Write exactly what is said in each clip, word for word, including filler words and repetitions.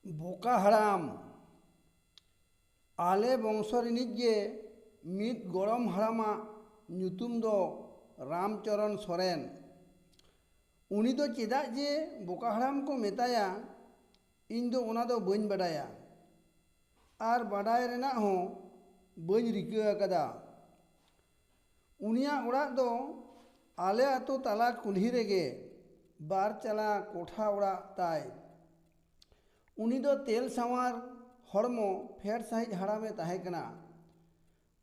ᱵᱚᱠᱟ ᱦᱟᱲᱟᱢ᱾ ᱟᱞᱮ ᱵᱚᱝᱥᱚ ᱨᱤᱱᱤᱡ ᱜᱮ ᱢᱤᱫ ᱜᱚᱲᱚᱢ ᱦᱟᱲᱟᱢᱟᱜ ᱧᱩᱛᱩᱢ ᱫᱚ ᱨᱟᱢᱪᱚᱨᱚᱱ ᱥᱚᱨᱮᱱ᱾ ᱩᱱᱤ ᱫᱚ ᱪᱮᱫᱟᱜ ᱡᱮ ᱵᱚᱠᱟ ᱦᱟᱲᱟᱢ ᱠᱚ ᱢᱮᱛᱟᱭᱟ, ᱤᱧ ᱫᱚ ᱚᱱᱟ ᱫᱚ ᱵᱟᱹᱧ ᱵᱟᱰᱟᱭᱟ ᱟᱨ ᱵᱟᱰᱟᱭ ᱨᱮᱱᱟᱜ ᱦᱚᱸ ᱵᱟᱹᱧ ᱨᱤᱠᱟᱹ ᱟᱠᱟᱫᱟ᱾ ᱩᱱᱤᱭᱟᱜ ᱚᱲᱟᱜ ᱫᱚ ᱟᱞᱮ ᱟᱛᱳ ᱛᱟᱞᱟ ᱠᱩᱞᱦᱤ ᱨᱮᱜᱮ ᱵᱟᱨ ᱪᱟᱞᱟ ᱠᱚᱴᱷᱟ ᱚᱲᱟᱜ ᱛᱟᱭ᱾ ᱩᱱᱤ ᱫᱚ ᱛᱮᱞ ᱥᱟᱶᱟᱨ ᱦᱚᱲᱢᱚ ᱯᱷᱮᱰ ᱥᱟᱺᱦᱤᱡ ᱦᱟᱲᱟᱢᱮ ᱛᱟᱦᱮᱸ ᱠᱟᱱᱟ᱾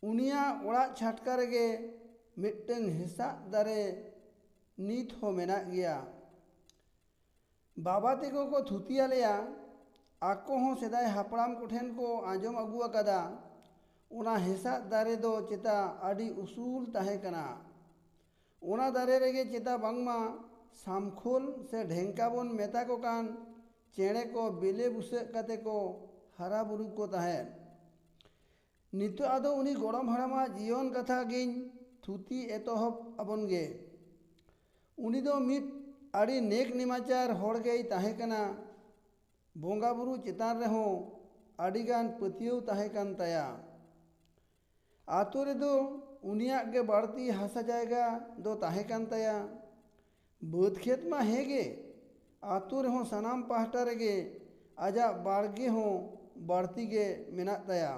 ᱩᱱᱤᱭᱟᱜ ᱚᱲᱟᱜ ᱪᱷᱟᱴᱠᱟ ᱨᱮᱜᱮ ᱢᱤᱫᱴᱟᱹᱝ ᱦᱮᱸᱥᱟᱜ ᱫᱟᱨᱮ ᱱᱤᱛ ᱦᱚᱸ ᱢᱮᱱᱟᱜ ᱜᱮᱭᱟ᱾ ᱵᱟᱵᱟ ᱛᱮᱠᱚ ᱠᱚ ᱛᱷᱩᱛᱤ ᱟᱞᱮᱭᱟ, ᱟᱠᱚ ᱦᱚᱸ ᱥᱮᱫᱟᱭ ᱦᱟᱯᱲᱟᱢ ᱠᱚᱴᱷᱮᱱ ᱠᱚ ᱟᱸᱡᱚᱢ ᱟᱹᱜᱩ ᱟᱠᱟᱫᱟ, ᱚᱱᱟ ᱦᱮᱸᱥᱟᱜ ᱫᱟᱨᱮ ᱫᱚ ᱪᱮᱛᱟ ᱟᱹᱰᱤ ᱩᱥᱩᱞ ᱛᱟᱦᱮᱸ ᱠᱟᱱᱟ᱾ ᱚᱱᱟ ᱫᱟᱨᱮ ᱨᱮᱜᱮ ᱪᱮᱛᱟ ᱵᱟᱝᱢᱟ ᱥᱟᱢᱠᱷᱳᱞ ᱥᱮ ᱰᱷᱮᱝᱠᱟ ᱵᱚᱱ ᱢᱮᱛᱟ ᱠᱚ ᱠᱟᱱ ᱪᱮᱬᱮ ᱠᱚ ᱵᱮᱞᱮ ᱵᱩᱥᱟᱹᱜ ᱠᱟᱛᱮ ᱠᱚ ᱦᱟᱨᱟ ᱵᱩᱨᱩ ᱠᱚ ᱛᱟᱦᱮᱸᱫ᱾ ᱱᱤᱛᱚᱜ ᱟᱫᱚ ᱩᱱᱤ ᱜᱚᱲᱚᱢ ᱦᱟᱲᱟᱢᱟᱜ ᱡᱤᱭᱚᱱ ᱠᱟᱛᱷᱟ ᱜᱤᱧ ᱛᱷᱩᱛᱤ ᱮᱛᱚᱦᱚᱵ ᱟᱵᱚᱱ ᱜᱮ᱾ ᱩᱱᱤ ᱫᱚ ᱢᱤᱫ ᱟᱹᱰᱤ ᱱᱮᱠ ᱱᱮᱢᱟᱪᱟᱨ ᱦᱚᱲ ᱜᱮᱭ ᱛᱟᱦᱮᱸ ᱠᱟᱱᱟ᱾ ᱵᱚᱸᱜᱟ ᱵᱩᱨᱩ ᱪᱮᱛᱟᱱ ᱨᱮᱦᱚᱸ ᱟᱹᱰᱤᱜᱟᱱ ᱯᱟᱹᱛᱭᱟᱹᱣ ᱛᱟᱦᱮᱸ ᱠᱟᱱ ᱛᱟᱭᱟ᱾ ᱟᱛᱳ ᱨᱮᱫᱚ ᱩᱱᱤᱭᱟᱜ ᱜᱮ ᱵᱟᱹᱲᱛᱤ ᱦᱟᱥᱟ ᱡᱟᱭᱜᱟ ᱫᱚ ᱛᱟᱦᱮᱸ ᱠᱟᱱ ᱛᱟᱭᱟ᱾ ᱵᱟᱹᱫᱽ ᱠᱷᱮᱛ ᱢᱟ ᱦᱮᱸ ᱜᱮ, ᱟᱛᱳ ᱨᱮᱦᱚᱸ ᱥᱟᱱᱟᱢ ᱯᱟᱦᱴᱟ ᱨᱮᱜᱮ ᱟᱡᱟᱜ ᱵᱟᱲᱜᱮ ᱦᱚᱸ ᱵᱟᱹᱲᱛᱤ ᱜᱮ ᱢᱮᱱᱟᱜ ᱛᱟᱭᱟ᱾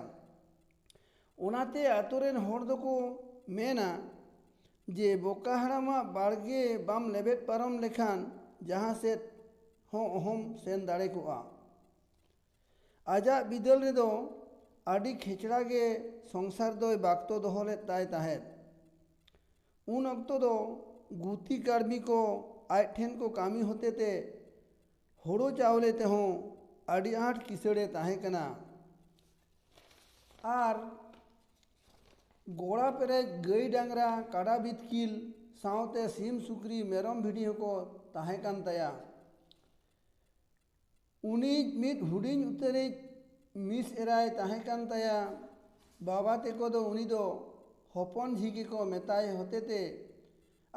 ᱚᱱᱟᱛᱮ ᱟᱛᱳ ᱨᱮᱱ ᱦᱚᱲ ᱫᱚᱠᱚ ᱢᱮᱱᱟ ᱡᱮ ᱵᱚᱠᱟ ᱦᱟᱲᱟᱢᱟᱜ ᱵᱟᱲᱜᱮ ᱵᱟᱢ ᱞᱮᱵᱮᱫ ᱯᱟᱨᱚᱢ ᱞᱮᱠᱷᱟᱱ ᱡᱟᱦᱟᱸ ᱥᱮᱫ ᱦᱚᱸ ᱚᱦᱚᱢ ᱥᱮᱱ ᱫᱟᱲᱮ ᱠᱚᱜᱼᱟ᱾ ᱟᱡᱟᱜ ᱵᱤᱫᱟᱹᱞ ᱨᱮᱫᱚ ᱟᱹᱰᱤ ᱠᱷᱮᱪᱲᱟ ᱜᱮ ᱥᱚᱝᱥᱟᱨ ᱫᱚᱭ ᱵᱟᱠᱛᱚ ᱫᱚᱦᱚ ᱞᱮᱫ ᱛᱟᱭ ᱛᱟᱦᱮᱸᱫ᱾ ᱩᱱ ᱚᱠᱛᱚ ᱫᱚ ᱜᱩᱛᱤ ᱠᱟᱹᱲᱢᱤ ᱠᱚ ᱟᱡ ᱴᱷᱮᱱ ᱠᱚ ᱠᱟᱹᱢᱤ ᱦᱚᱛᱮᱛᱮ ᱦᱳᱲᱳ ᱪᱟᱣᱞᱮ ᱛᱮᱦᱚᱸ ᱟᱹᱰᱤ ᱟᱸᱴ ᱠᱤᱥᱟᱹᱲᱮ ᱛᱟᱦᱮᱸ ᱠᱟᱱᱟ᱾ ᱟᱨ ᱜᱚᱲᱟ ᱯᱮᱨᱮᱡ ᱜᱟᱹᱭ ᱰᱟᱝᱨᱟ ᱠᱟᱰᱟ ᱵᱤᱛᱠᱤᱞ ᱥᱟᱶᱛᱮ ᱥᱤᱢ ᱥᱩᱠᱨᱤ ᱢᱮᱨᱚᱢ ᱵᱷᱤᱰᱤ ᱦᱚᱸᱠᱚ ᱛᱟᱦᱮᱸ ᱠᱟᱱ ᱛᱟᱭᱟ᱾ ᱩᱱᱤ ᱢᱤᱫ ᱦᱩᱰᱤᱧ ᱩᱛᱟᱹᱨᱤᱡ ᱢᱤᱥ ᱮᱨᱟᱭ ᱛᱟᱦᱮᱸ ᱠᱟᱱ ᱛᱟᱭᱟ᱾ ᱵᱟᱵᱟ ᱛᱮᱠᱚ ᱫᱚ ᱩᱱᱤ ᱫᱚ ᱦᱚᱯᱚᱱ ᱡᱷᱤ ᱜᱮᱠᱚ ᱢᱮᱛᱟᱭ ᱦᱚᱛᱮᱛᱮ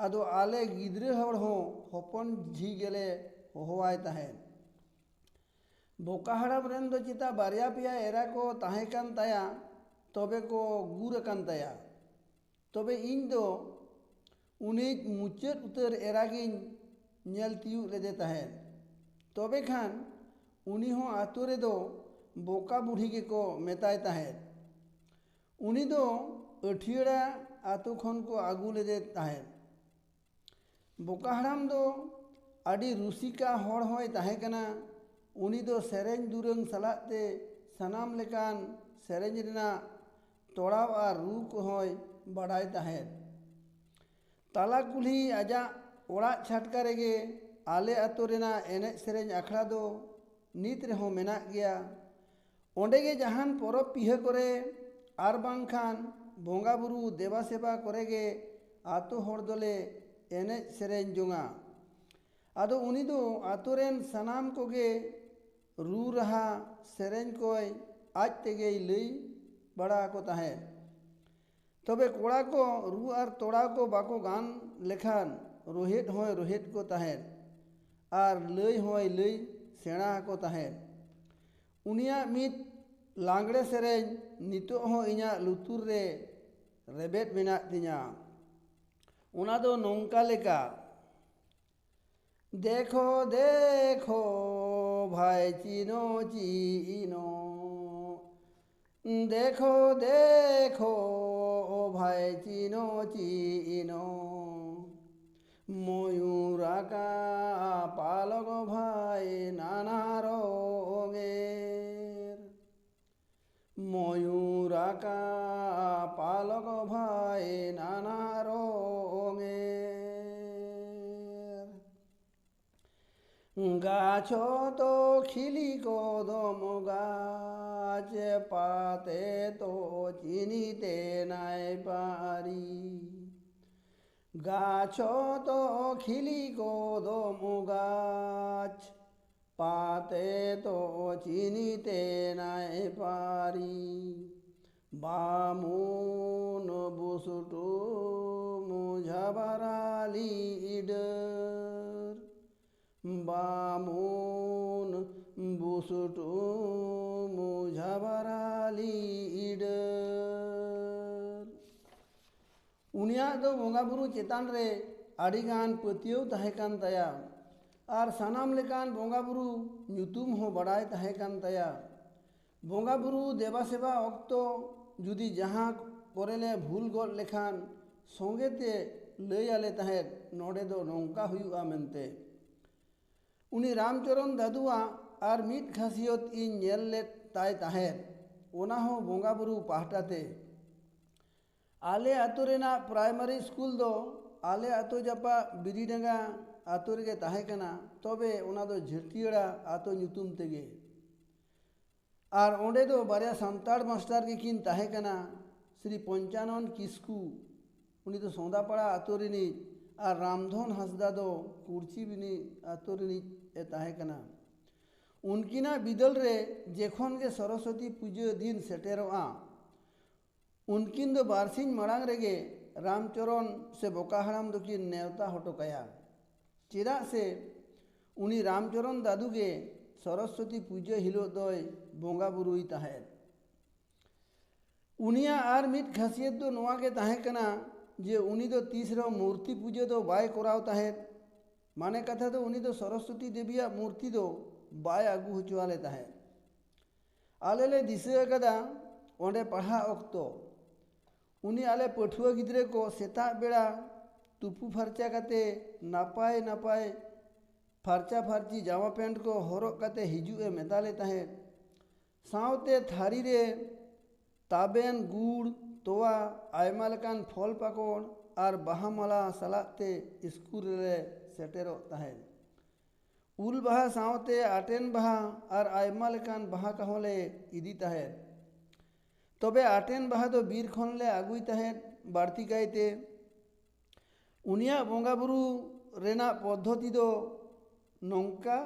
ᱟᱫᱚ ᱟᱞᱮ ᱜᱤᱫᱽᱨᱟᱹ ᱦᱚᱲ ᱦᱚᱸ ᱦᱚᱯᱚᱱ ᱡᱷᱤ ᱜᱮᱞᱮ ᱦᱚᱦᱚᱣᱟᱭ ᱛᱟᱦᱮᱸᱫ᱾ ᱵᱚᱠᱟ ᱦᱟᱲᱟᱢ ᱨᱮᱱ ᱫᱚ ᱪᱮᱛᱟ ᱵᱟᱨᱭᱟ ᱯᱮᱭᱟ ᱮᱨᱟ ᱠᱚ ᱛᱟᱦᱮᱸ ᱠᱟᱱ ᱛᱟᱭᱟ, ᱛᱚᱵᱮ ᱠᱚ ᱜᱩᱨ ᱟᱠᱟᱱ ᱛᱟᱭᱟ᱾ ᱛᱚᱵᱮ ᱤᱧ ᱫᱚ ᱩᱱᱤᱡ ᱢᱩᱪᱟᱹᱫ ᱩᱛᱟᱹᱨ ᱮᱨᱟ ᱜᱤᱧ ᱧᱮᱞ ᱛᱤᱭᱩᱜ ᱞᱮᱫᱮ ᱛᱟᱦᱮᱸᱫ᱾ ᱛᱚᱵᱮ ᱠᱷᱟᱱ ᱩᱱᱤ ᱦᱚᱸ ᱟᱛᱳ ᱨᱮᱫᱚ ᱵᱚᱠᱟ ᱵᱩᱲᱦᱤ ᱜᱮᱠᱚ ᱢᱮᱛᱟᱭ ᱛᱟᱦᱮᱸᱫ᱾ ᱩᱱᱤ ᱫᱚ ᱟᱹᱴᱷᱤᱭᱟᱹᱲᱟ ᱟᱛᱳ ᱠᱷᱚᱱ ᱠᱚ ᱟᱹᱜᱩ ᱞᱮᱫᱮ ᱛᱟᱦᱮᱸᱫ᱾ ᱵᱚᱠᱟ ᱦᱟᱲᱟᱢ ᱫᱚ ᱟᱹᱰᱤ ᱨᱩᱥᱤᱠᱟ ᱦᱚᱲ ᱦᱚᱸᱭ ᱛᱟᱦᱮᱸ ᱠᱟᱱᱟ᱾ ᱩᱱᱤ ᱫᱚ ᱥᱮᱨᱮᱧ ᱫᱩᱨᱟᱹᱝ ᱥᱟᱞᱟᱜ ᱛᱮ ᱥᱟᱱᱟᱢ ᱞᱮᱠᱟᱱ ᱥᱮᱨᱮᱧ ᱨᱮᱱᱟᱜ ᱛᱚᱲᱟᱣ ᱟᱨ ᱨᱩ ᱠᱚᱦᱚᱸᱭ ᱵᱟᱰᱟᱭ ᱛᱟᱦᱮᱸᱫ᱾ ᱛᱟᱞᱟ ᱠᱩᱞᱦᱤ ᱟᱡᱟᱜ ᱚᱲᱟᱜ ᱪᱷᱟᱴᱠᱟ ᱨᱮᱜᱮ ᱟᱞᱮ ᱟᱛᱳ ᱨᱮᱱᱟᱜ ᱮᱱᱮᱡ ᱥᱮᱨᱮᱧ ᱟᱠᱷᱲᱟ ᱫᱚ ᱱᱤᱛ ᱨᱮᱦᱚᱸ ᱢᱮᱱᱟᱜ ᱜᱮᱭᱟ᱾ ᱚᱸᱰᱮ ᱜᱮ ᱡᱟᱦᱟᱱ ᱯᱚᱨᱚᱵᱽ ᱯᱤᱦᱟᱹ ᱠᱚᱨᱮ ᱟᱨ ᱵᱟᱝᱠᱷᱟᱱ ᱵᱚᱸᱜᱟ ᱵᱩᱨᱩ ᱫᱮᱵᱟ ᱥᱮᱵᱟ ᱠᱚᱨᱮ ᱜᱮ ᱟᱛᱳ ᱦᱚᱲ ᱫᱚᱞᱮ ᱮᱱᱮᱡ ᱥᱮᱨᱮᱧ ᱡᱚᱝᱟ᱾ ᱟᱫᱚ ᱩᱱᱤ ᱫᱚ ᱟᱛᱳ ᱨᱮᱱ ᱥᱟᱱᱟᱢ ᱠᱚᱜᱮ ᱨᱩ ᱨᱟᱦᱟ ᱥᱮᱨᱮᱧ ᱠᱚᱭ ᱟᱡ ᱛᱮᱜᱮᱭ ᱞᱟᱹᱭ ᱵᱟᱲᱟ ᱟᱠᱚ ᱛᱟᱦᱮᱸᱫ᱾ ᱛᱚᱵᱮ ᱠᱚᱲᱟ ᱠᱚ ᱨᱩ ᱟᱨ ᱛᱚᱲᱟᱣ ᱠᱚ ᱵᱟᱠᱚ ᱜᱟᱱ ᱞᱮᱠᱷᱟᱱ ᱨᱳᱦᱮᱫ ᱦᱚᱸᱭ ᱨᱳᱦᱮᱫ ᱠᱚ ᱛᱟᱦᱮᱸᱫ ᱟᱨ ᱞᱟᱹᱭ ᱦᱚᱸᱭ ᱞᱟᱹᱭ ᱥᱮᱬᱟ ᱟᱠᱚ ᱛᱟᱦᱮᱸᱫ᱾ ᱩᱱᱤᱭᱟᱜ ᱢᱤᱫ ᱞᱟᱜᱽᱲᱮ ᱥᱮᱨᱮᱧ ᱱᱤᱛᱚᱜ ᱦᱚᱸ ᱤᱧᱟᱹᱜ ᱞᱩᱛᱩᱨ ᱨᱮ ᱨᱮᱵᱮᱫ ᱢᱮᱱᱟᱜ ᱛᱤᱧᱟ᱾ ᱚᱱᱟ ᱫᱚ ᱱᱚᱝᱠᱟ ᱞᱮᱠᱟ᱾ ᱫᱮᱠᱷᱳ ᱫᱮᱠᱷᱳ ᱵᱷᱟᱭ ᱪᱤᱱᱳ ᱪᱤᱱᱳ, ᱫᱮᱠᱷᱳ ᱫᱮᱠᱷᱳ ᱵᱷᱟᱭ ᱪᱤᱱᱳ ᱪᱤᱱᱳ, ᱢᱚᱭᱩᱨᱟᱠᱟ ᱯᱟᱞᱚᱠ ᱵᱷᱟᱭ ᱱᱟᱱᱟ ᱨᱚᱝᱮᱨ᱾ ᱢᱚᱭᱩᱨᱟᱠᱟ ᱯᱟᱞᱚᱠ ᱵᱷᱟᱭ ᱱᱟᱱᱟ ᱨᱚᱝᱮᱨ। গাছ তো খিলি কদম গাছ, পাতে তো চিনিতে নাই পারি। গাছ তো খিলি কদম গাছ, পাতে তো চিনিতে নাই পারি। বামুন বুসুটু মুঝাবারালি ইডর। বামুন ᱥᱩᱴᱩᱢᱩ ᱡᱷᱟᱵᱟᱨᱟᱞᱤ ᱤᱰᱟᱹᱨ᱾ ᱩᱱᱤᱭᱟᱜ ᱫᱚ ᱵᱚᱸᱜᱟ ᱵᱩᱨᱩ ᱪᱮᱛᱟᱱ ᱨᱮ ᱟᱹᱰᱤ ᱜᱟᱱ ᱯᱟᱹᱛᱭᱟᱹᱣ ᱛᱟᱦᱮᱸ ᱠᱟᱱ ᱛᱟᱭᱟ ᱟᱨ ᱥᱟᱱᱟᱢ ᱞᱮᱠᱟᱱ ᱵᱚᱸᱜᱟ ᱵᱩᱨᱩ ᱧᱩᱛᱩᱢ ᱦᱚᱸ ᱵᱟᱲᱟᱭ ᱛᱟᱦᱮᱸ ᱠᱟᱱ ᱛᱟᱭᱟ᱾ ᱵᱚᱸᱜᱟ ᱵᱩᱨᱩ ᱫᱮᱵᱟ ᱥᱮᱵᱟ ᱚᱠᱛᱚ ᱡᱩᱫᱤ ᱡᱟᱦᱟᱸ ᱠᱚᱨᱮ ᱞᱮ ᱵᱷᱩᱞ ᱜᱚᱫ ᱞᱮᱠᱷᱟᱱ ᱥᱚᱸᱜᱮ ᱛᱮ ᱞᱟᱹᱭ ᱟᱞᱮ ᱛᱟᱦᱮᱸᱫ, ᱱᱚᱰᱮ ᱫᱚ ᱱᱚᱝᱠᱟ ᱦᱩᱭᱩᱜᱼᱟ ᱢᱮᱱᱛᱮ᱾ ᱩᱱᱤ ᱨᱟᱢᱪᱚᱨᱚᱱ ᱫᱟᱫᱩᱣᱟᱜ ᱟᱨ ᱢᱤᱫ ᱠᱷᱟᱥᱤᱭᱚᱛ ᱤᱧ ᱧᱮᱞ ᱞᱮᱫ ᱛᱟᱭ ᱛᱟᱦᱮᱸᱫ, ᱚᱱᱟ ᱦᱚᱸ ᱵᱚᱸᱜᱟ ᱵᱩᱨᱩ ᱯᱟᱦᱴᱟ ᱛᱮ᱾ ᱟᱞᱮ ᱟᱛᱳ ᱨᱮᱱᱟᱜ ᱯᱨᱟᱭᱢᱟᱨᱤ ᱥᱠᱩᱞ ᱫᱚ ᱟᱞᱮ ᱟᱛᱳ ᱡᱟᱯᱟᱜ ᱵᱤᱨᱤᱰᱟᱸᱜᱟ ᱟᱛᱳ ᱨᱮᱜᱮ ᱛᱟᱦᱮᱸ ᱠᱟᱱᱟ, ᱛᱚᱵᱮ ᱚᱱᱟ ᱫᱚ ᱡᱷᱟᱹᱴᱤᱭᱟᱹᱲᱟ ᱟᱛᱳ ᱧᱩᱛᱩᱢ ᱛᱮᱜᱮ᱾ ᱟᱨ ᱚᱸᱰᱮ ᱫᱚ ᱵᱟᱨᱭᱟ ᱥᱟᱱᱛᱟᱲ ᱢᱟᱥᱴᱟᱨ ᱜᱮᱠᱤᱱ ᱛᱟᱦᱮᱸ ᱠᱟᱱᱟ, ᱥᱨᱤ ᱯᱚᱧᱪᱟᱱᱚᱱ ᱠᱤᱥᱠᱩ, ᱩᱱᱤ ᱫᱚ ᱥᱚᱸᱫᱟᱯᱟᱲᱟ ᱟᱛᱳ ᱨᱤᱱᱤᱡ, ᱟᱨ ᱨᱟᱢᱫᱷᱚᱱ ᱦᱟᱸᱥᱫᱟ ᱫᱚ ᱠᱩᱲᱪᱤᱵᱤᱱᱤ ᱟᱛᱳ ᱨᱤᱱᱤᱡ ᱮ ᱛᱟᱦᱮᱸ ᱠᱟᱱᱟ᱾ ᱩᱱᱠᱤᱱᱟᱜ ᱵᱤᱫᱟᱹᱞ ᱨᱮ ᱡᱮᱠᱷᱚᱱ ᱜᱮ ᱥᱚᱨᱚᱥᱚᱛᱤ ᱯᱩᱡᱟᱹ ᱫᱤᱱ ᱥᱮᱴᱮᱨᱚᱜᱼᱟ, ᱩᱱᱠᱤᱱ ᱫᱚ ᱵᱟᱨᱥᱤᱧ ᱢᱟᱲᱟᱝ ᱨᱮᱜᱮ ᱨᱟᱢᱪᱚᱨᱚᱱ ᱥᱮ ᱵᱚᱠᱟ ᱦᱟᱲᱟᱢ ᱫᱚᱠᱤᱱ ᱱᱮᱣᱛᱟ ᱦᱚᱴᱚ ᱠᱟᱭᱟ᱾ ᱪᱮᱫᱟᱜ ᱥᱮ ᱩᱱᱤ ᱨᱟᱢᱪᱚᱨᱚᱱ ᱫᱟᱫᱩ ᱜᱮ ᱥᱚᱨᱚᱥᱚᱛᱤ ᱯᱩᱡᱟᱹ ᱦᱤᱞᱳᱜ ᱫᱚᱭ ᱵᱚᱸᱜᱟ ᱵᱩᱨᱩᱭ ᱛᱟᱦᱮᱸᱫ᱾ ᱩᱱᱤᱭᱟᱜ ᱟᱨ ᱢᱤᱫ ᱠᱷᱟᱥᱤᱭᱟᱛ ᱫᱚ ᱱᱚᱣᱟ ᱜᱮ ᱛᱟᱦᱮᱸ ᱠᱟᱱᱟ ᱡᱮ ᱩᱱᱤ ᱫᱚ ᱛᱤᱥ ᱨᱮᱦᱚᱸ ᱢᱩᱨᱛᱤ ᱯᱩᱡᱟᱹ ᱫᱚ ᱵᱟᱭ ᱠᱚᱨᱟᱣ ᱛᱟᱦᱮᱸᱫ᱾ ᱢᱟᱱᱮ ᱠᱟᱛᱷᱟ ᱫᱚ ᱩᱱᱤ ᱫᱚ ᱥᱚᱨᱚᱥᱚᱛᱤ ᱫᱮᱵᱤᱭᱟᱜ ᱢᱩᱨᱛᱤ ᱫᱚ ᱵᱟᱭ ᱟᱹᱜᱩ ᱦᱚᱪᱚ ᱟᱞᱮ ᱛᱟᱦᱮᱸᱫ᱾ ᱟᱞᱮ ᱞᱮ ᱫᱤᱥᱟᱹ ᱟᱠᱟᱫᱟ ᱚᱸᱰᱮ ᱯᱟᱲᱦᱟᱜ ᱚᱠᱛᱚ ᱩᱱᱤ ᱟᱞᱮ ᱯᱟᱹᱴᱷᱩᱣᱟᱹ ᱜᱤᱫᱽᱨᱟᱹ ᱠᱚ ᱥᱮᱛᱟᱜ ᱵᱮᱲᱟ ᱛᱩᱯᱩ ᱯᱷᱟᱨᱪᱟ ᱠᱟᱛᱮ ᱱᱟᱯᱟᱭ ᱱᱟᱯᱟᱭ ᱯᱷᱟᱨᱪᱟ ᱯᱷᱟᱨᱪᱤ ᱡᱟᱢᱟ ᱯᱮᱱᱴ ᱠᱚ ᱦᱚᱨᱚᱜ ᱠᱟᱛᱮ ᱦᱤᱡᱩᱜ ᱮ ᱢᱮᱛᱟ ᱞᱮ ᱛᱟᱦᱮᱸᱫ᱾ ᱥᱟᱶᱛᱮ ᱛᱷᱟᱹᱨᱤ ᱨᱮ ᱛᱟᱵᱮᱱ, ᱜᱩᱲ, ᱛᱚᱣᱟ, ᱟᱭᱢᱟ ᱞᱮᱠᱟᱱ ᱯᱷᱚᱞ ᱯᱟᱠᱚᱲ ᱟᱨ ᱵᱟᱦᱟ ᱢᱟᱞᱟ ᱥᱟᱞᱟᱜ ᱛᱮ ᱥᱠᱩᱞ ᱨᱮᱞᱮ ᱥᱮᱴᱮᱨᱚᱜ ᱛᱟᱦᱮᱸᱫ᱾ ᱩᱞ ᱵᱟᱦᱟ ᱥᱟᱶᱛᱮ ᱟᱴᱮᱱ ᱵᱟᱦᱟ ᱟᱨ ᱟᱭᱢᱟ ᱞᱮᱠᱟᱱ ᱵᱟᱦᱟ ᱠᱚᱦᱚᱸ ᱞᱮ ᱤᱫᱤ ᱛᱟᱦᱮᱸᱫ᱾ ᱛᱚᱵᱮ ᱟᱴᱮᱱ ᱵᱟᱦᱟ ᱫᱚ ᱵᱤᱨ ᱠᱷᱚᱱ ᱞᱮ ᱟᱹᱜᱩᱭ ᱛᱟᱦᱮᱸᱫ ᱵᱟᱹᱲᱛᱤ ᱠᱟᱭᱛᱮ᱾ ᱩᱱᱤᱭᱟᱜ ᱵᱚᱸᱜᱟ ᱵᱩᱨᱩ ᱨᱮᱱᱟᱜ ᱯᱚᱫᱽᱫᱷᱚᱛᱤ ᱫᱚ ᱱᱚᱝᱠᱟ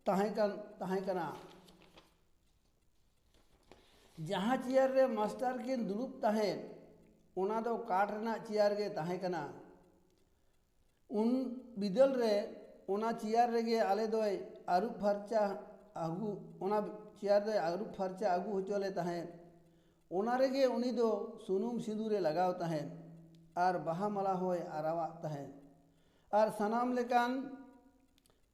ᱛᱟᱦᱮᱸ ᱠᱟᱱ, ᱛᱟᱦᱮᱸ ᱠᱟᱱᱟ᱾ ᱡᱟᱦᱟᱸ ᱪᱮᱭᱟᱨ ᱨᱮ ᱢᱟᱥᱴᱟᱨ ᱠᱤᱱ ᱫᱩᱲᱩᱵ ᱛᱟᱦᱮᱸᱫ, ᱚᱱᱟ ᱫᱚ ᱠᱟᱴ ᱨᱮᱱᱟᱜ ᱪᱮᱭᱟᱨ ᱜᱮ ᱛᱟᱦᱮᱸ ᱠᱟᱱᱟ᱾ ᱩᱱ ᱵᱤᱫᱟᱹᱞ ᱨᱮ ᱚᱱᱟ ᱪᱮᱭᱟᱨ ᱨᱮᱜᱮ ᱟᱞᱮ ᱫᱚᱭ ᱟᱹᱨᱩᱵ ᱯᱷᱟᱨᱪᱟ ᱟᱹᱜᱩ, ᱚᱱᱟ ᱪᱮᱭᱟᱨ ᱫᱚᱭ ᱟᱹᱨᱩᱵ ᱯᱷᱟᱨᱪᱟ ᱟᱹᱜᱩ ᱦᱚᱪᱚ ᱞᱮ ᱛᱟᱦᱮᱸᱫ᱾ ᱚᱱᱟ ᱨᱮᱜᱮ ᱩᱱᱤ ᱫᱚ ᱥᱩᱱᱩᱢ ᱥᱤᱸᱫᱩᱨᱮ ᱞᱟᱜᱟᱣ ᱛᱟᱦᱮᱸᱫ ᱟᱨ ᱵᱟᱦᱟ ᱢᱟᱞᱟ ᱦᱚᱸᱭ ᱟᱨᱟᱣᱟᱜ ᱛᱟᱦᱮᱸᱫ᱾ ᱟᱨ ᱥᱟᱱᱟᱢ ᱞᱮᱠᱟᱱ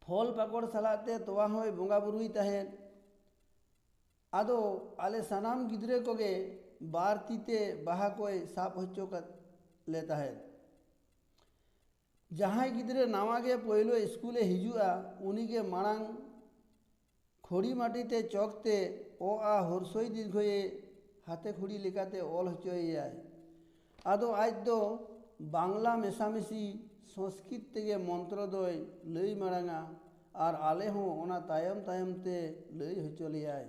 ᱯᱷᱚᱞ ᱯᱟᱠᱚᱲ ᱥᱟᱞᱟᱜ ᱛᱮ ᱛᱚᱣᱟ ᱦᱚᱸᱭ ᱵᱚᱸᱜᱟ ᱵᱩᱨᱩᱭ ᱛᱟᱦᱮᱸᱫ᱾ ᱟᱫᱚ ᱟᱞᱮ ᱥᱟᱱᱟᱢ ᱜᱤᱫᱽᱨᱟᱹ ᱠᱚᱜᱮ ᱵᱟᱨ ᱛᱤ ᱛᱮ ᱵᱟᱦᱟ ᱠᱚᱭ ᱥᱟᱵ ᱦᱚᱪᱚ ᱠᱟᱫ ᱞᱮ ᱛᱟᱦᱮᱸᱫ᱾ ᱡᱟᱦᱟᱸᱭ ᱜᱤᱫᱽᱨᱟᱹ ᱱᱟᱣᱟ ᱜᱮ ᱯᱳᱭᱞᱳ ᱥᱠᱩᱞᱮ ᱦᱤᱡᱩᱜᱼᱟ, ᱩᱱᱤᱜᱮ ᱢᱟᱲᱟᱝ ᱠᱷᱚᱲᱤ ᱢᱟᱹᱴᱤ ᱛᱮ ᱪᱚᱠ ᱛᱮ ᱚ ᱟ ᱦᱚᱨᱥᱚᱭ ᱫᱤᱨᱜᱷᱚᱭᱮ ᱦᱟᱛᱮ ᱠᱷᱚᱲᱤ ᱞᱮᱠᱟᱛᱮ ᱚᱞ ᱦᱚᱪᱚᱭᱮᱭᱟᱭ᱾ ᱟᱫᱚ ᱟᱡ ᱫᱚ ᱵᱟᱝᱞᱟ ᱢᱮᱥᱟᱢᱤᱥᱤ ᱥᱚᱝᱥᱠᱨᱤᱛ ᱛᱮᱜᱮ ᱢᱚᱱᱛᱨᱚ ᱫᱚᱭ ᱞᱟᱹᱭ ᱢᱟᱲᱟᱝᱟ ᱟᱨ ᱟᱞᱮ ᱦᱚᱸ ᱚᱱᱟ ᱛᱟᱭᱚᱢ ᱛᱟᱭᱚᱢ ᱛᱮ ᱞᱟᱹᱭ ᱦᱚᱪᱚ ᱞᱮᱭᱟᱭ᱾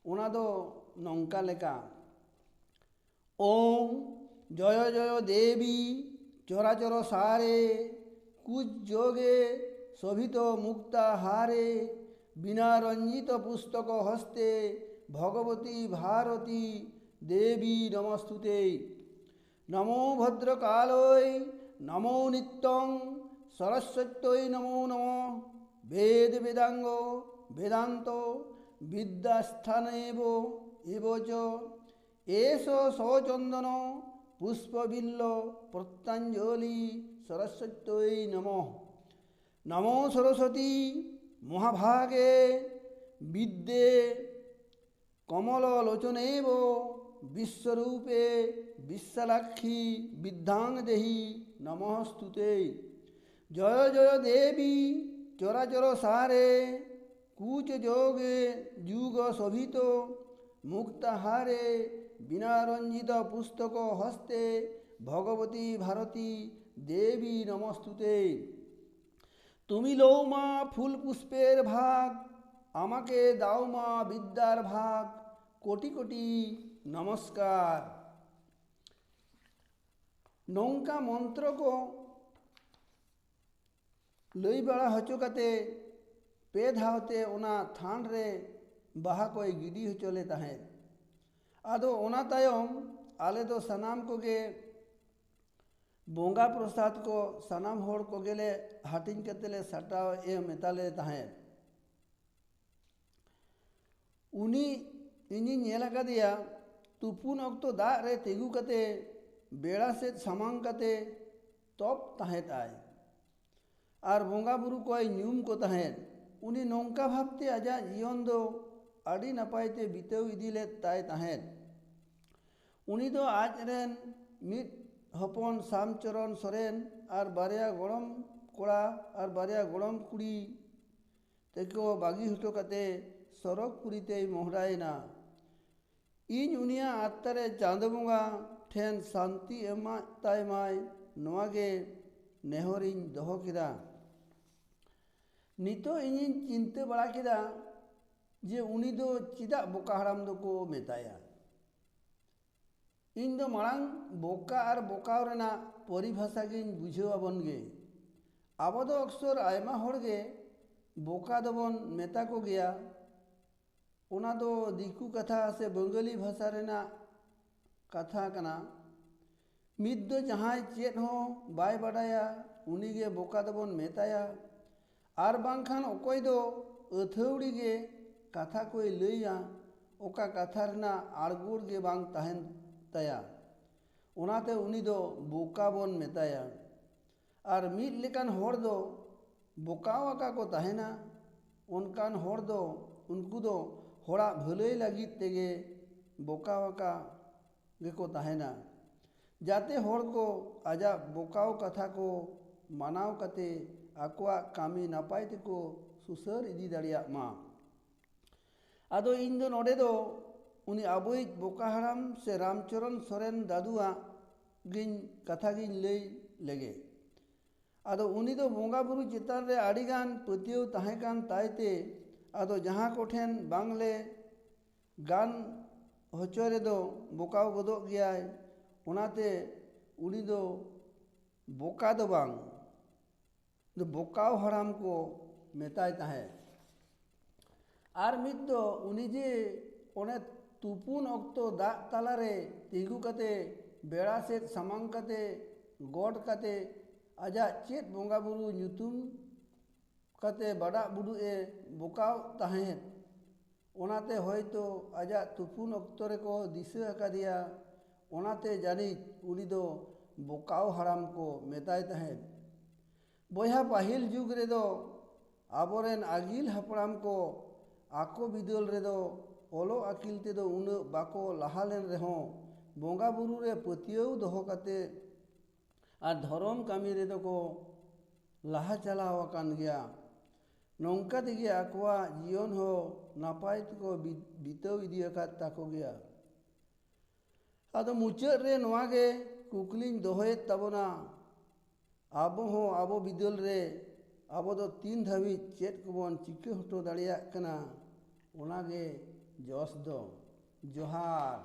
ᱚᱱᱟ ᱫᱚ ᱱᱚᱝᱠᱟ ᱞᱮᱠᱟ, ᱳᱢ ᱡᱚᱭ ᱡᱚᱭ ᱫᱮᱵᱤ ᱪᱚᱨᱟᱪᱚᱨ ᱥᱟᱨᱮ ᱠᱩᱡ ᱡᱳᱜᱮ ᱥᱳᱵᱷᱤᱛ ᱢᱩᱠᱛᱟᱦᱟᱨᱮ বীণারঞ্জিত পুস্তক হস্তে ভগবতী ভারতী দেবী নমস্তুতে। নমো ভদ্রকালয় নমো নিত্যং সরস্বত্যৈ নমো নমঃ। বেদ বেদাঙ্গ বেদান্ত বিদ্যাস্থানেব এব চ। এষ সচন্দন পুষ্পবিল্ল প্রত্যাঞ্জলি সরস্বত্যৈ নমঃ। নমো সরস্বতী মহাভাগে বিদ্যে কমললোচনেব বিশ্বরূপে বিশালাক্ষী বিদ্যাং দেহি নমস্তুতে। জয় জয় দেবী চরাচর সারে কুচ যোগে যুগ শোভিত মুক্তাহারে বীণারঞ্জিত পুস্তক হস্তে ভগবতী ভারতী দেবী নমস্তুতে। তুমি লও মা ফুল পুষ্পের ভাগ, আমাকে দাও মা বিদ্যার ভাগ, কোটি কোটি নমস্কার। ᱱᱚᱝᱠᱟ ᱢᱚᱱᱛᱨᱚ ᱠᱚ ᱞᱟᱹᱭ ᱵᱟᱲᱟ ᱦᱚᱪᱚ ᱠᱟᱛᱮ ᱯᱮ ᱫᱷᱟᱣ ᱛᱮ ᱚᱱᱟ ᱛᱷᱟᱱ ᱨᱮ ᱵᱟᱦᱟ ᱠᱚᱭ ᱜᱤᱰᱤ ᱦᱚᱪᱚ ᱞᱮ ᱛᱟᱦᱮᱸᱫ᱾ ᱟᱫᱚ ᱚᱱᱟ ᱛᱟᱭᱚᱢ ᱟᱞᱮ ᱫᱚ ᱥᱟᱱᱟᱢ ᱠᱚᱜᱮ ᱵᱚᱸᱜᱟ ᱯᱨᱚᱥᱟᱫ ᱠᱚ ᱥᱟᱱᱟᱢ ᱦᱚᱲ ᱠᱚᱜᱮ ᱞᱮ ᱦᱟᱹᱴᱤᱧ ᱠᱟᱛᱮ ᱞᱮ ᱥᱟᱴᱟᱣ ᱮᱢ ᱮᱛᱟ ᱞᱮ ᱛᱟᱦᱮᱸᱫ᱾ ᱩᱱᱤ, ᱤᱧᱤᱧ ᱧᱮᱞ ᱟᱠᱟᱫᱮᱭᱟ, ᱛᱩᱯᱩᱱ ᱚᱠᱛᱚ ᱫᱟᱜ ᱨᱮ ᱛᱤᱸᱜᱩ ᱠᱟᱛᱮ ᱵᱮᱲᱟ ᱥᱮᱫ ᱥᱟᱢᱟᱝ ᱠᱟᱛᱮ ᱛᱚᱯ ᱛᱟᱦᱮᱸᱫ ᱟᱭ᱾ ᱟᱨ ᱵᱚᱸᱜᱟ ᱵᱩᱨᱩ ᱠᱚᱭ ᱧᱩᱢ ᱠᱚ ᱛᱟᱦᱮᱸᱫ᱾ ᱩᱱᱤ ᱱᱚᱝᱠᱟ ᱵᱷᱟᱵᱽᱛᱮ ᱟᱡᱟᱜ ᱡᱤᱭᱚᱱ ᱫᱚ ᱟᱹᱰᱤ ᱱᱟᱯᱟᱭ ᱛᱮ ᱵᱤᱛᱟᱹᱣ ᱤᱫᱤ ᱞᱮᱫ ᱛᱟᱭ ᱛᱟᱦᱮᱸᱫ᱾ ᱩᱱᱤ ᱫᱚ ᱟᱡ ᱨᱮᱱ ᱢᱤᱫ ᱦᱚᱯᱚᱱ ᱥᱟᱢᱪᱚᱨᱚᱱ ᱥᱚᱨᱮᱱ ᱟᱨ ᱵᱟᱨᱭᱟ ᱜᱚᱲᱚᱢ ᱠᱚᱲᱟ ᱟᱨ ᱵᱟᱨᱭᱟ ᱜᱚᱲᱚᱢ ᱠᱩᱲᱤ ᱛᱮᱠᱚ ᱵᱟᱹᱜᱤ ᱦᱚᱴᱚ ᱠᱟᱛᱮ ᱥᱚᱨᱚᱜᱽ ᱯᱩᱨᱤ ᱛᱮᱭ ᱢᱚᱦᱰᱟᱭᱮᱱᱟ᱾ ᱤᱧ ᱩᱱᱤᱭᱟᱜ ᱟᱛᱛᱟ ᱨᱮ ᱪᱟᱸᱫᱚ ᱵᱚᱸᱜᱟ ᱴᱷᱮᱱ ᱥᱟᱱᱛᱤ ᱮᱢᱟᱜ ᱛᱟᱭ ᱢᱟᱭ, ᱱᱚᱣᱟ ᱜᱮ ᱱᱮᱦᱚᱨᱤᱧ ᱫᱚᱦᱚ ᱠᱮᱫᱟ᱾ ᱱᱤᱛᱚᱜ ᱤᱧᱤᱧ ᱪᱤᱱᱛᱟᱹ ᱵᱟᱲᱟ ᱠᱮᱫᱟ ᱡᱮ ᱩᱱᱤ ᱫᱚ ᱪᱮᱫᱟᱜ ᱵᱚᱠᱟ ᱦᱟᱲᱟᱢ ᱫᱚᱠᱚ ᱢᱮᱛᱟᱭᱟ᱾ ᱤᱧ ᱫᱚ ᱢᱟᱲᱟᱝ ᱵᱚᱠᱟ ᱟᱨ ᱵᱚᱠᱟᱣ ᱨᱮᱱᱟᱜ ᱯᱚᱨᱤᱵᱷᱟᱥᱟ ᱜᱤᱧ ᱵᱩᱡᱷᱟᱹᱣ ᱟᱵᱚᱱ ᱜᱮ᱾ ᱟᱵᱚ ᱫᱚ ᱚᱠᱥᱚᱨ ᱟᱭᱢᱟ ᱦᱚᱲ ᱜᱮ ᱵᱚᱠᱟ ᱫᱚᱵᱚᱱ ᱢᱮᱛᱟ ᱠᱚ ᱜᱮᱭᱟ᱾ ᱚᱱᱟ ᱫᱚ ᱫᱤᱠᱩ ᱠᱟᱛᱷᱟ ᱥᱮ ᱵᱟᱝᱜᱟᱞᱤ ᱵᱷᱟᱥᱟ ᱨᱮᱱᱟᱜ ᱠᱟᱛᱷᱟ ᱠᱟᱱᱟ᱾ ᱢᱤᱫ ᱫᱚ ᱡᱟᱦᱟᱸᱭ ᱪᱮᱫ ᱦᱚᱸ ᱵᱟᱭ ᱵᱟᱰᱟᱭᱟ, ᱩᱱᱤ ᱜᱮ ᱵᱚᱠᱟ ᱫᱚᱵᱚᱱ ᱢᱮᱛᱟᱭᱟ᱾ ᱟᱨ ᱵᱟᱝᱠᱷᱟᱱ ᱚᱠᱚᱭ ᱫᱚ ᱟᱹᱛᱷᱟᱹᱣᱲᱤ ᱜᱮ ᱠᱟᱛᱷᱟ ᱠᱚᱭ ᱞᱟᱹᱭᱟ, ᱚᱠᱟ ᱠᱟᱛᱷᱟ ᱨᱮᱱᱟᱜ ᱟᱲᱜᱚᱲ ᱜᱮ ᱵᱟᱝ ᱛᱟᱦᱮᱱ ᱛᱟᱭᱟ, ᱚᱱᱟᱛᱮ ᱩᱱᱤ ᱫᱚ ᱵᱚᱠᱟ ᱵᱚᱱ ᱢᱮᱛᱟᱭᱟ᱾ ᱟᱨ ᱢᱤᱫ ᱞᱮᱠᱟᱱ ᱦᱚᱲ ᱫᱚ ᱵᱚᱠᱟᱣ ᱟᱠᱟ ᱠᱚ ᱛᱟᱦᱮᱱᱟ᱾ ᱚᱱᱠᱟᱱ ᱦᱚᱲ ᱫᱚ, ᱩᱱᱠᱩ ᱫᱚ ᱦᱚᱲᱟᱜ ᱵᱷᱟᱹᱞᱟᱹᱭ ᱞᱟᱹᱜᱤᱫ ᱛᱮᱜᱮ ᱵᱚᱠᱟᱣ ᱟᱠᱟ ᱜᱮᱠᱚ ᱛᱟᱦᱮᱱᱟ, ᱡᱟᱛᱮ ᱦᱚᱲ ᱠᱚ ᱟᱡᱟᱜ ᱵᱚᱠᱟᱣ ᱠᱟᱛᱷᱟ ᱠᱚ ᱢᱟᱱᱟᱣ ᱠᱟᱛᱮ ᱟᱠᱚᱣᱟᱜ ᱠᱟᱹᱢᱤ ᱱᱟᱯᱟᱭ ᱛᱮᱠᱚ ᱥᱩᱥᱟᱹᱨ ᱤᱫᱤ ᱫᱟᱲᱮᱭᱟᱜ ᱢᱟ᱾ ᱟᱫᱚ ᱤᱧ ᱫᱚ ᱱᱚᱰᱮ ᱫᱚ ᱩᱱᱤ ᱟᱵᱚᱭᱤᱡ ᱵᱚᱠᱟ ᱦᱟᱲᱟᱢ ᱥᱮ ᱨᱟᱢᱪᱚᱨᱚᱱ ᱥᱚᱨᱮᱱ ᱫᱟᱫᱩᱣᱟᱜ ᱜᱤᱧ, ᱠᱟᱛᱷᱟ ᱜᱤᱧ ᱞᱟᱹᱭ ᱞᱮᱜᱮ᱾ ᱟᱫᱚ ᱩᱱᱤ ᱫᱚ ᱵᱚᱸᱜᱟ ᱵᱩᱨᱩ ᱪᱮᱛᱟᱱ ᱨᱮ ᱟᱹᱰᱤ ᱜᱟᱱ ᱯᱟᱹᱛᱭᱟᱹᱣ ᱛᱟᱦᱮᱸ ᱠᱟᱱ ᱛᱟᱭ ᱛᱮ, ᱟᱫᱚ ᱡᱟᱦᱟᱸ ᱠᱚᱴᱷᱮᱱ ᱵᱟᱝᱞᱮ ᱜᱟᱱ ᱦᱚᱪᱚ ᱨᱮᱫᱚ ᱵᱚᱠᱟᱣ ᱜᱚᱫᱚᱜ ᱜᱮᱭᱟᱭ᱾ ᱚᱱᱟᱛᱮ ᱩᱱᱤ ᱫᱚ ᱵᱚᱠᱟ ᱫᱚ ᱵᱟᱝ, ᱵᱚᱠᱟᱣ ᱦᱟᱲᱟᱢ ᱠᱚ ᱢᱮᱛᱟᱭ ᱛᱟᱦᱮᱸᱫ᱾ ᱟᱨ ᱢᱤᱫ ᱫᱚ ᱩᱱᱤ ᱡᱮ ᱚᱱᱮ ᱛᱩᱯᱩᱱ ᱚᱠᱛᱚ ᱫᱟᱜ ᱛᱟᱞᱟᱨᱮ ᱛᱤᱸᱜᱩ ᱠᱟᱛᱮ ᱵᱮᱲᱟ ᱥᱮᱫ ᱥᱟᱢᱟᱝ ᱠᱟᱛᱮ ᱜᱚᱰ ᱠᱟᱛᱮ ᱟᱡᱟᱜ ᱪᱮᱫ ᱵᱚᱸᱜᱟ ᱵᱩᱨᱩ ᱧᱩᱛᱩᱢ ᱠᱟᱛᱮ ᱵᱟᱰᱟᱜ ᱵᱩᱰᱩᱜ ᱮ ᱵᱚᱠᱟᱣ ᱛᱟᱦᱮᱸᱫ, ᱚᱱᱟᱛᱮ ᱦᱚᱭᱛᱳ ᱟᱡᱟᱜ ᱛᱩᱯᱩᱱ ᱚᱠᱛᱚ ᱨᱮᱠᱚ ᱫᱤᱥᱟᱹ ᱟᱠᱟᱫᱮᱭᱟ᱾ ᱚᱱᱟᱛᱮ ᱡᱟᱹᱱᱤᱡ ᱩᱱᱤ ᱫᱚ ᱵᱚᱠᱟᱣ ᱦᱟᱲᱟᱢ ᱠᱚ ᱢᱮᱛᱟᱭ ᱛᱟᱦᱮᱸᱫ᱾ ᱵᱚᱭᱦᱟ, ᱯᱟᱹᱦᱤᱞ ᱡᱩᱜᱽ ᱨᱮᱫᱚ ᱟᱵᱚᱨᱮᱱ ᱟᱹᱜᱤᱞ ᱦᱟᱯᱲᱟᱢ ᱠᱚ ᱟᱠᱚ ᱵᱤᱫᱟᱹᱞ ᱨᱮᱫᱚ ᱚᱞᱚᱜ ᱟᱹᱠᱤᱞ ᱛᱮᱫᱚ ᱩᱱᱟᱹᱜ ᱵᱟᱠᱚ ᱞᱟᱦᱟ ᱞᱮᱱ ᱨᱮᱦᱚᱸ, ᱵᱚᱸᱜᱟ ᱵᱩᱨᱩ ᱨᱮ ᱯᱟᱹᱛᱭᱟᱹᱣ ᱫᱚᱦᱚ ᱠᱟᱛᱮ ᱟᱨ ᱫᱷᱚᱨᱚᱢ ᱠᱟᱹᱢᱤ ᱨᱮᱫᱚ ᱠᱚ ᱞᱟᱦᱟ ᱪᱟᱞᱟᱣ ᱟᱠᱟᱱ ᱜᱮᱭᱟ᱾ ᱱᱚᱝᱠᱟ ᱛᱮᱜᱮ ᱟᱠᱚᱣᱟᱜ ᱡᱤᱭᱚᱱ ᱦᱚᱸ ᱱᱟᱯᱟᱭ ᱛᱮᱠᱚ ᱵᱤ-, ᱵᱤᱛᱟᱹᱣ ᱤᱫᱤ ᱟᱠᱟᱫ ᱛᱟᱠᱚ ᱜᱮᱭᱟ᱾ ᱟᱫᱚ ᱢᱩᱪᱟᱹᱫ ᱨᱮ ᱱᱚᱣᱟ ᱜᱮ ᱠᱩᱠᱞᱤᱧ ᱫᱚᱦᱚᱭᱮᱫ ᱛᱟᱵᱚᱱᱟ, ᱟᱵᱚ ᱦᱚᱸ ᱟᱵᱚ ᱵᱤᱫᱟᱹᱞ ᱨᱮ ᱟᱵᱚ ᱫᱚ ᱛᱤᱱ ᱫᱷᱟᱹᱵᱤᱡ ᱪᱮᱫ ᱠᱚᱵᱚᱱ ᱪᱤᱠᱟᱹ ᱦᱚᱴᱚ ᱫᱟᱲᱮᱭᱟᱜ ᱠᱟᱱᱟ? ᱚᱱᱟ ᱜᱮ ᱡᱚᱥ ᱫᱚ᱾ ᱡᱚᱦᱟᱨ᱾